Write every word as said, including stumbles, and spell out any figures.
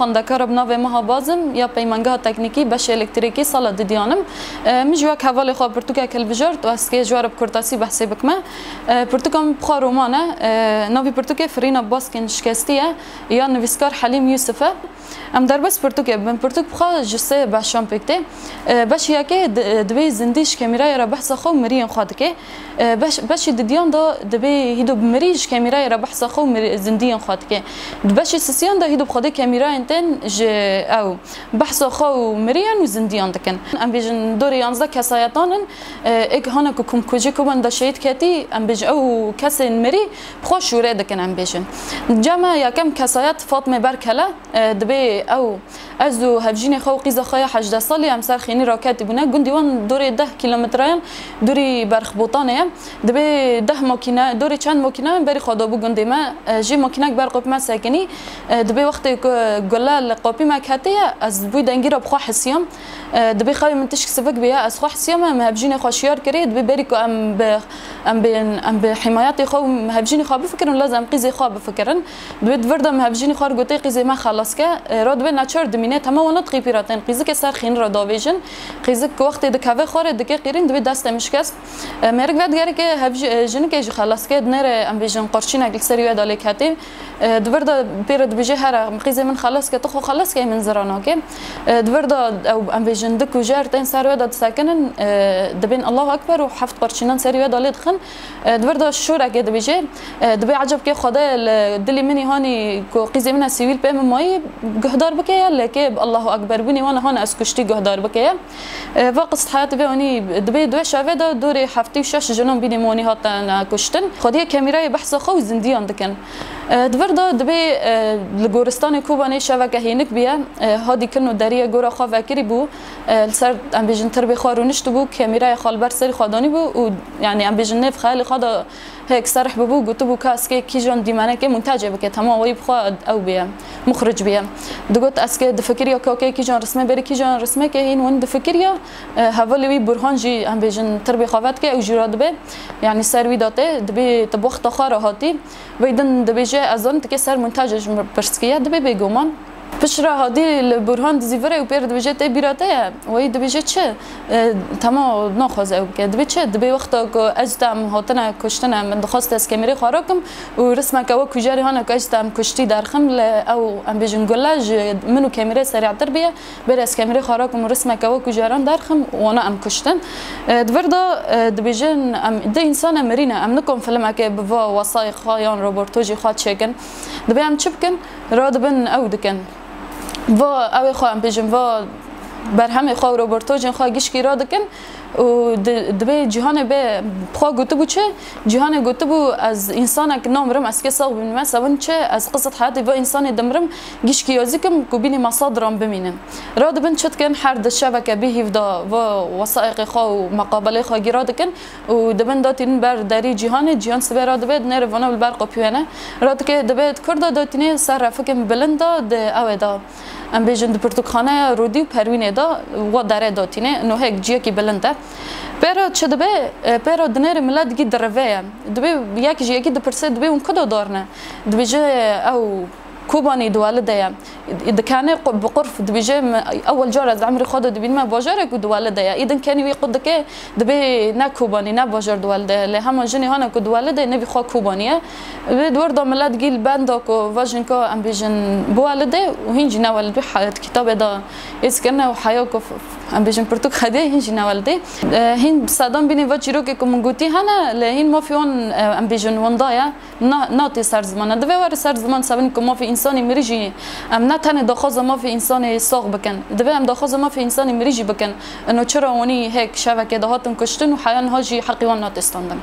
Xwendekara bi navê Meha Bazim ya Peymangeha Teknîkî beşê elektrîkî sala didiyan im. E, min jî wek hevalê xwe pirtûkek hilbijart û ez kê ji we re bi kurtasî behsê bikime. E, pirtûka min bi xwe roman e. E, navî pirtûkê Firîna Baskên Şikestî ye ya nivîskar Helîm Yûsif e. Em derbas pirtûkê bibin. Pirtûk bi xwe ji sê beşan pêk tê. E, beşî yekê di-, divê zindî ji kêmîrayê re behsa xwe û miriyên xwe dike. E, beş-, beşî didiyan de dibê hîdo bi mirî ji kêmîrayê re behsa xwe û mirî-, zindiyên xwe dike. Di beşî sisiyan de hîdo bi xwedê kêmîrayên tên ji ew behsa xwe û miriyan û zindiyan dikin. Em bêjin dorê yanzdeh kesayetan in, e, êk hane ku kumkujî Kobanê de şehîd ketî, em bêjin ew kesên mirî bi xwe şûre dikin, em bêjin. Cem e, yekem kesayet Fatmê Berkel e, e, dibê ew Ez û hevjînê xwe û qîza xwe ya hejdeh salî em ser xênî raketî bûne. Gundî wan dorê deh kîlometreyan dûrî Berxbotanê ye. Dibê deh makîne, dorê çend makîneyan berî xwe dabû gundê me. E, jê makînek ber qopî me sekinî. E, dibê wextê ku gule li qopî me ketiye, ez bûy dengî re bi xwe hisiyam. E, dibê xewê min tişk sivik bûye, ez xwe hisiyam, em hevjînê xwe şiyar kirê, dibê berî ku em bi, em bi, em bi himayetê xwe û hevjînê xwe bifikirin, lazim em qîzê xwe bifikirin. Dibê di vir de min hevjînî xwe re gotê, qîzê me xelas ke, e, ra dibê neçar dimîne, tema wana diqî pîra tên qîzikê ser xînî re davêjin. Qîzik wextê dikeve xwarê dike qîrîn, dibê destê min şikest. E, mêrik vedigerê ke hevjî-, e, jinikê jî xelas ke, dinêre em bêjin qurçînek li serî wê de lê ketê. E, di vir de pê re dibêje, here qîzê min xelas ke, tu xwe xelas ke, min zira nake. E, di vir de ew em bêjin di kujer tên ser wê de disekinin, e, dibên Allahu Ekber û heft qurçînan serî wê de lê dixin. E, di vir de şûrekê dibêje, e, dibê ecebkê Xwedê li dilî min î hanî ku qîzê min e sivîl pê min mayî guhdar bike ye, lê kê bi Allahu Ekber bûnê wan e han ez kuştî guhdar bike ye. E, va qist heyatê vê wanî dibê di wê şevê de dorê heftê û şeş jinan bînê min wanî hatine kuştin. Xwediyê kemîrayê behsa xwe û zindiyan dikin. E, di vir de dibê, e, li goristanê Kobanê şeveke hênik bûye. E, hadî kin û deriyê gora xwe vekirî bû. E, li ser, em bêjin, tirbê xwe rûniştibû, kemîrayê xwe li ber serî xwe danîbû û, yanî, em bêjin, nêv xeyalê xwe de hêk serih bûbû, gotibû, ka ez kê kîjan dîmenekê montacê bike, tema weyî bi xwe ew bûye, muxric bûye. Digot, ez kê difikiriya ka kê kîjan rismê berî kîjan rismekê hîn win difikiriya, e, hevalê wî Burhan jî, em bêjin, tirbê xwe vedike, ew jî radibe, yanî ser wî de tê, dibê tu bi wexta xwe re hatî. Vey din dibêje, ez zanim tu kê ser montacê ji min pirs kiye, dibê bêguman. Piştre hadî li Burhan dizîvire û pê re dibêje, tê bîra te ye? Weyî dibêje, çi? E, tema naxwaze ew bike. Dibê çi? Dibê wexta ku ez te em hatine kuştine, min dixwest ez kemîrê xwe rakim û rismeke we kujerî hane ku ez te em kuştî derxim, lê ew, em bêjin, gule ji min û kemîrê serîtir bûye. Bêre ez kemîrê xwe rakim û rismeke we kujeran derxim, wana em kuştin. E, di vir de, e, dibêjin, em di însan e mirî ne, em nikom filmekê bi va wesayê xwe yan robortojê xwe çêkin. Dibê em çi bikin? Radibin ew dikin. Va ew ê xwe em bêjin, va berhemê xwe û robortojên xwe gişkî radikin û di-, dibê cîhanê bê xwe gotibû çi? Cîhanê gotibû, ez însanek namirim, ez kê sax bimînim, ez sabin çi? Ez qisat heyatê va însanê dimirim, gişkî yazî kim ku bînî me sed ram bimînim. Radibin çi dikin? Her di şeveke bê hîv de va wesayêqê xwe û meqabelê xwe gî radikin û dibin datînin ber derî cîhanê, cîhan sibê radibe, dinêre vana li ber qopî wene. Radike dibe di kur de datînê ser refikin bilind de, di ew ê de, em bêjin, di pirtûkxaneya Rûdî û Perwînê de, wa derê datînê, nohek ciyekî bilind e. Pê re çi dibe? E, pê re dinêre milet gî dirive ye. Dibe yek ji yekî dipirse, dibe hûn ku de darne? Dibêje ew Kobanî di welidê ye. Dikene qu-, bi qurf dibêje, min ewel car ez emrê xwe de dibînime bajarek û di welidê ye. Îdin kenî wî qut dike, dibê ne Kobanî, ne bajar di welidê ye. Lê hema jinê hane ku di welidê, nevî xwe Kobanî ye. Wê di wir de milet gî li benda ku va jinka, em bêjin, bi welidê û hîn jî ne welidê, he-, di kitabê de êz kirine û heya ku f-, em bêjin, pirtûk xediye, hîn jî ne welidê. E, hîn sedan bînê va çîrokê ku min gotî hene, lê hîn mafê wan, e, em bêjin, winda ye. Na-, natê ser ziman e. Divê were ser ziman, sebin ku mafê însanê mirî jî, em ne tenê daxwaza mafê însanê sax bikin. Divê em daxwaza mafê însanê mirî jî bikin. Ino çira wanî hêk şevekê de hatin kuştin û heya niha jî heqê wan natê standin.